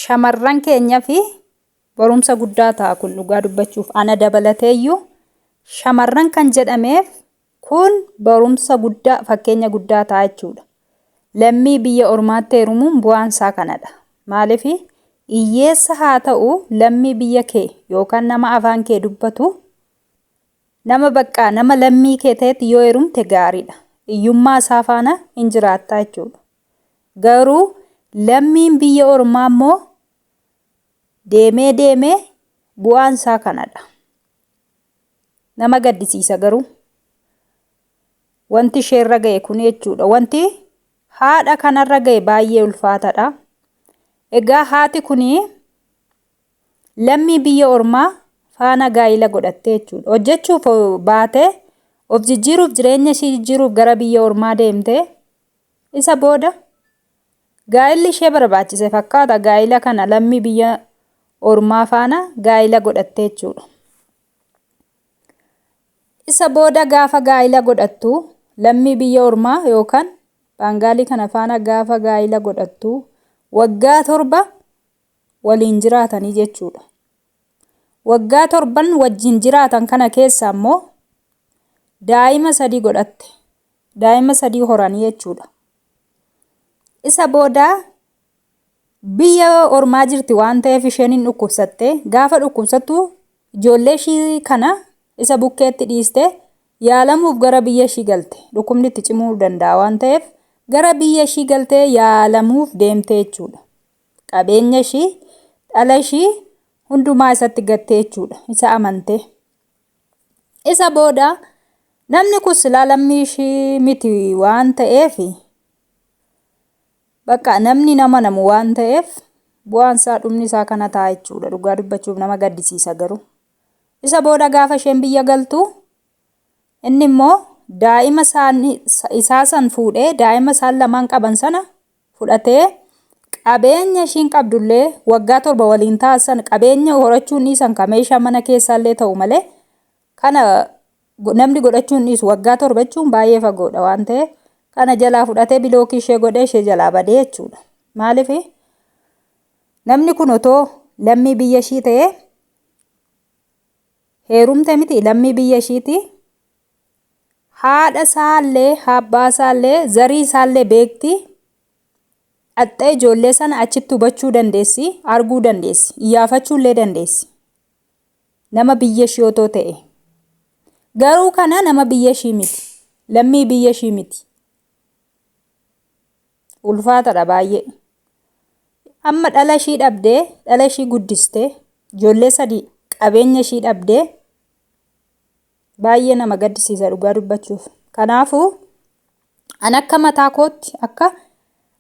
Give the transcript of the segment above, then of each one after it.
Shamarran keenyaaf barumsa guddaa ta'a kun dhugaa dubbachuuf ana dabalateeyyuu shamarran kan jedhameef kun barumsa guddaa fakkeenya guddaa ta'a jechuudha. Lammii biyya ormaatti heerumuun bu'aan isaa kanadha. Maaliif hiyyeessa haa ta'u lammii biyya kee yookaan nama afaan kee dubbatu nama baqqaa nama lammii kee ta'etti yoo heerumte gaariidha. Hiyyummaa isaa faana hin jiraattaa jechuudha. Garuu lammiin biyya ormaa immoo deemee deemee bu'aan isaa kanadha. Nama gaddisiisa garuu. Wanti isheerra ga'e kun jechuudha. Wanti haadha kanarra ga'e baay'ee ulfaatadha. Egaa haati kun lammii biyya ormaa faana gaa'ila godhattee jechuudha. Hojjechuuf baatee of jijjiiruuf jireenya ishii jijjiiruuf gara biyya ormaa deemtee isa booda gaa'illi ishee barbaachise fakkaata gaa'ila kana lammii biyya ormaa faana gaa'ila godhattee jechuudha. Isa booda gaafa gaa'ila godhattu lammii biyya ormaa yookaan Baangaalii kana faana gaafa gaa'ila godhattu waggaa 7 waliin jiraatanii jechuudha. Waggaa torban wajjin jiraatan kana keessa immoo daa'ima sadii godhatte. Daa'ima sadii horanii jechuudha. Isa booda Biyya ormaa jirti waan ta'eef isheen hin dhukkubsatte. Gaafa dhukkubsattu ijoollee ishii kana isa bukkeetti dhiiste yaalamuuf gara biyya ishii galte. Dhukkubni itti cimuu danda'a waan ta'eef gara biyya ishii galtee yaalamuuf deemte jechuudha. Qabeenya ishii, dhala ishii hundumaa isatti gattee jechuudha. Isa amantee. Isa booda namni kun silaa lammii ishii miti waan ta'eef Bakka namni hin amanamu waan ta'eef bu'aan isaa dhumni isaa kana ta'a jechuudha. Dhugaa dubbachuuf nama gaddisiisa garuu. Isa booda gaafa isheen biyya galtu inni immoo daa'ima isaa san fuudhee daa'ima isaan lamaan qaban sana fudhatee qabeenya ishiin qabdullee waggaa 7 waliin taasisan qabeenya horachuun dhiisan ka meeshaa mana keessaallee ta'u malee Kana namni godhachuu hin dhiisu. Waggaa 7 jechuun baay'ee fagoodha waan ta'eef kana jalaa fudhatee bilookii ishee godhee ishee jalaa badee jechuudha. Maaliif namni kun otoo lammii biyya ishii ta'ee heerumte miti lammii biyya ishiiti haadha isaallee abbaa isaallee zarii isaallee beekti dhaxxee ijoollee sana achitti hubachuu dandeessi arguu dandeessi iyyaafachuu illee dandeessi. Nama biyya ishii otoo ta'e. Garuu kana nama biyya ishii miti. Lammii biyya ishii miti. Ulfaatadha baay'ee. Amma dhala ishii dhabdee, dhala ishii guddistee, ijoollee sadii qabeenya ishii dhabdee baay'ee nama gaddisiisa dhugaa dubbachuuf. Kanaafuu an akka mataa kootti akka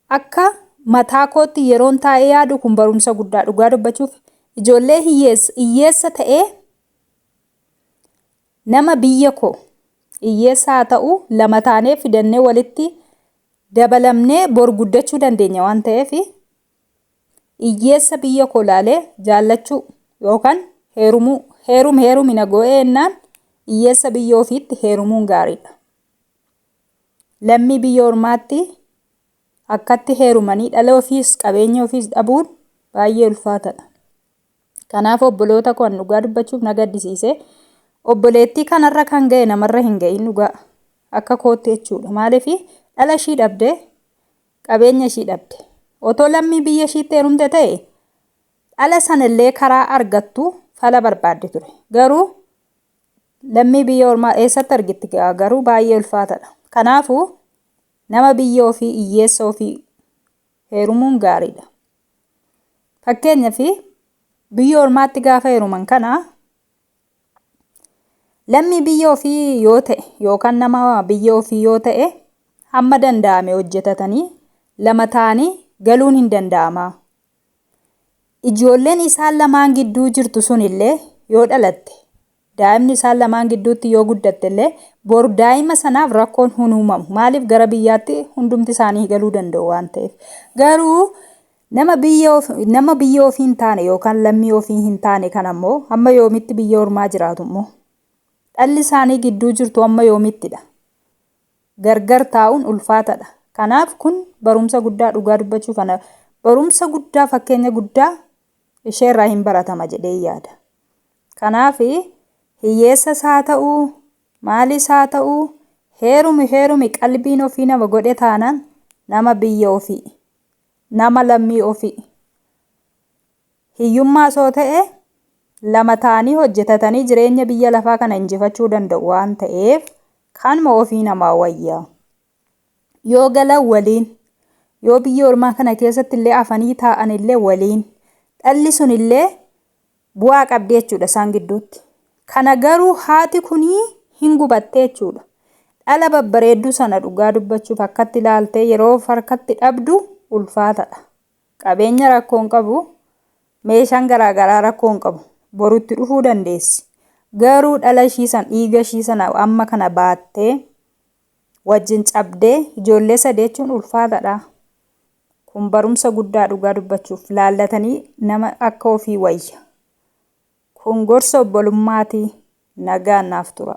akka mataa kootti yeroon taa'ee yaadu kun barumsa guddaa dhugaa dubbachuuf ijoollee hiyyeessa hiyyeessa ta'ee nama biyya koo hiyyeessa haa ta'u lama taanee fidannee walitti dabalamnee bor guddachuu dandeenya waan ta'eef Hiyyeessa biyya koo laalee jaallachuu yookaan heerumuu heerum heerumi na goo'ee jennaan hiyyeessa biyya ofiitti heerumuun gaariidha. Lammii biyya ormaatti akkatti heerumanii dhala ofiis qabeenya ofiis dhabuun baay'ee ulfaatadha. Kanaaf obboloota koo an dhugaa dubbachuuf na gaddisiise. Obboleettii kanarra kan ga'e namarra hin ga'iin dhugaa akka kootti jechuudha. Maaliif dhala ishii dhabdee qabeenya ishii dhabde. Otoo lammii biyya ishiitti heerumte ta'e dhala sanallee karaa argattu fala barbaaddi ture. Garuu lammii biyya ormaa eessatti argitti garuu baay'ee ulfaatadha. Kanaafuu nama biyya ofii hiyyeessa ofii heerumuun gaariidha. Fakkeenyaaf biyya ormaatti gaafa heeruman kana Lammii biyya ofii yoo ta'e yookaan nama biyya ofii yoo ta'e hamma danda'ame hojjetatanii lama ta'anii galuun hin danda'ama. Ijoolleen isaan lamaan gidduu jirtu sun illee yoo dhalatte daa'imni isaan lamaan gidduutti yoo guddatte illee bor daa'ima sanaaf rakkoon hin uumamu. Maaliif gara biyyaatti hundumti isaanii galuu danda'u waan ta'eef. Garuu Nama biyya nama biyya ofii hin taane yookaan lammii ofii hin taane kana immoo hamma yoomitti biyya ormaa jiraatu immoo? Dhalli isaanii gidduu jirtu hamma yoomittidha? Gargar taa'uun ulfaatadha. Kanaaf kun barumsa guddaa dhugaa dubbachuuf ana Barumsa guddaa fakkeenya guddaa isheerraa hin baratama jedhee yaada. Kanaaf hiyyeessas haa ta'uu maalis haa ta'uu heerumi heerumi qalbiin ofii nama godhe taanaan nama biyya ofii nama lammii ofii hiyyummaa osoo ta'e lama ta'anii hojjetatanii jireenya biyya lafaa kana injifachuu danda'u waan ta'eef kanuma ofii namaa wayyaa. Yoo galan waliin yoo biyya ormaa kana keessatti illee afanii taa'an illee waliin dhalli sun illee bu'aa qabdi jechuudha isaan gidduutti. Kana garuu haati kunii hin gubattee jechuudha. Dhala babbareedduu sana dhugaa dubbachuuf akkatti ilaaltee yeroo harkatti dhabdu ulfaatadha. Qabeenya rakkoo hin qabu, meeshaan garaagaraa rakkoo hin qabu. Borutti dhufuu dandeessi. Garuu dhala ishii sana dhiiga ishii sana amma kana baattee wajjin cabdee ijoollee sadii jechuun ulfaatadha. Kun barumsa guddaa dhugaa dubbachuuf laallatanii nama akka ofii wayya. Kun gorsa obbolummaatii nagaan naaf tura.